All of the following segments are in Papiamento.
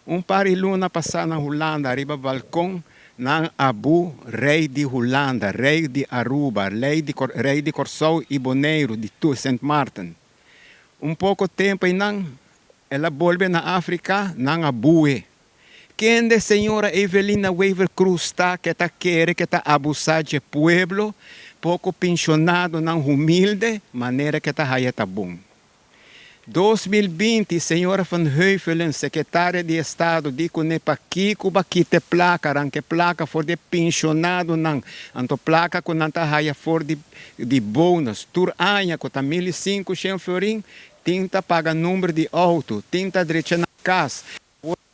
Un par di luna pasá na Hulanda, riba balkon, nan a bu Rei di Hulanda, Rei di Aruba, Rei di Rei di Kòrsou i Boneiru, di tur Sint Maarten. Un poko tempu einan, el a bolbe na Afrika, nan a bu'e. Kende señora Evelina Wever Croes ta ke ta kere ke ta abusá dje pueblo, poko pinshonadonan humilde, manera ke ta haya ta bon? 2020, señora Van Huffelen, sekretaria di Estado, di kuné pakiko b'a kita e plaka, ranka e plaka for di e pinshonadonan, anto plaka ku nan ta haya for di di bonus tur aña ku ta 1500 florin, tin ta paga number di outo, tin ta drecha nan kas.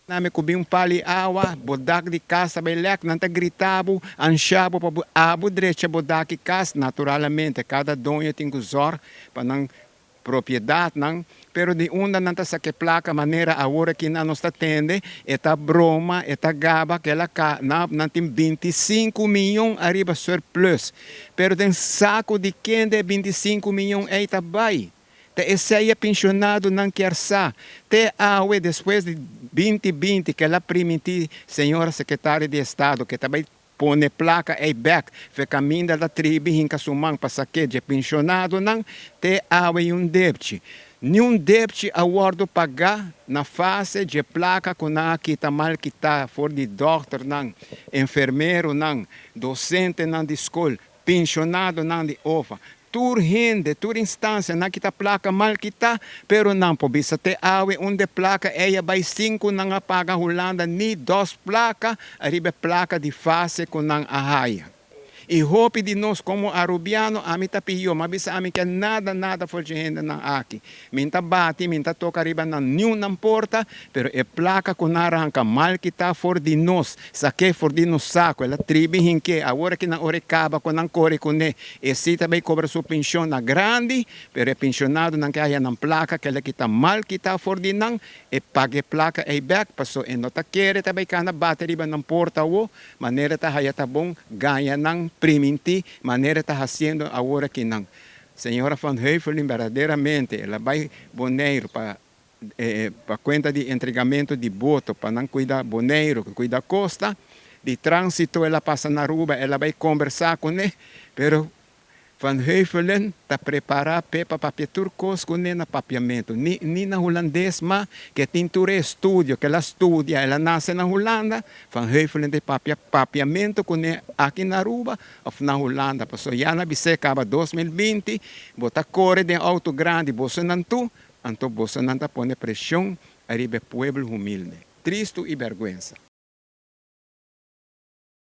Nami ku bin un pali awa, bo dak di kas ta bai lèk, nan ta grita bo, ansha bo pa bo abo drecha bo dak di kas. Naturalmente kada doño tin ku zòrg pa nan propiedatnan, pero di unda nan ta saka e plaka manera awor aki nan nos ta tende, e ta broma, e ta gaba kela ka na nan tin 25 miyon ariba surplus, pero den saku di kende e 25 miyon ei ta bai? Ta esei e pensionadonan kier sa. Te awe, despues di 2020 ke el a primintí señora sekretario di Estado ke ta bai pone plaka ei bèk, fe kaminda el ta tribi hinka su man pa sak'é dje pensionadonan, te awe i un depchi. Niun depchi a wòrdu pagá na fase dje plaka ku nan a kita mal kitá for di dòkternan, enfermeronan, dosentenan di skol, pensionadonan di OVA. Tur hende, tur instansia nan kita plaka mal kita, pero nan por bisa te awe unda e plaka ei a bai sin ku nan a paga Hulanda ni dos plaka ariba e plaka di fase ku nan a haya. I hopi di nos komo Arubiano, ami ta piyo, m'a bisa ami ke nada nada for dje hendenan aki. Mi n'ta bati, mi n'ta toka riba nan niun nan porta, pero e plaka ku nan ranka mal kita for di nos, Sak'é for di nos saku, el a tribi hink'é. Awor aki nan ora e kaba ku nan kore kuné. E si ta bai kobra su penshon na grandi, pero e penshonadonan ke haya nan plaka kel a kita mal kitá for di nan, e paga e plaka ei bèk, paso e no ta kere ta bai kana bati riba nan porta awo, manera ta haya ta bon gaña nan primintí manera ta hasiendo awor aki nan. Señora Van Heuvelin berdaderamente el a bai Boneiru pa pa cuenta di entregamento di boto pa nan cuida Boneiru, cuida costa, di transito el a pasa na Aruba, el a bay combersa cune, pero Van Heuvelen ta prepara p'e pa papia tur cos cune na papiamento, ni ni na Hulandes ma ke tin tur e estudio ke el a studia, el a nace na Hulanda, Van Heuvelen ta papia papiamento cune aki na Aruba of na Hulanda, pasobra ya na bis'e caba 2020 bo ta core den auto grandi boso nan tur. Anto bosonan ta pone preshon ariba e pueblo humilde. Tristu i bèrgwensa.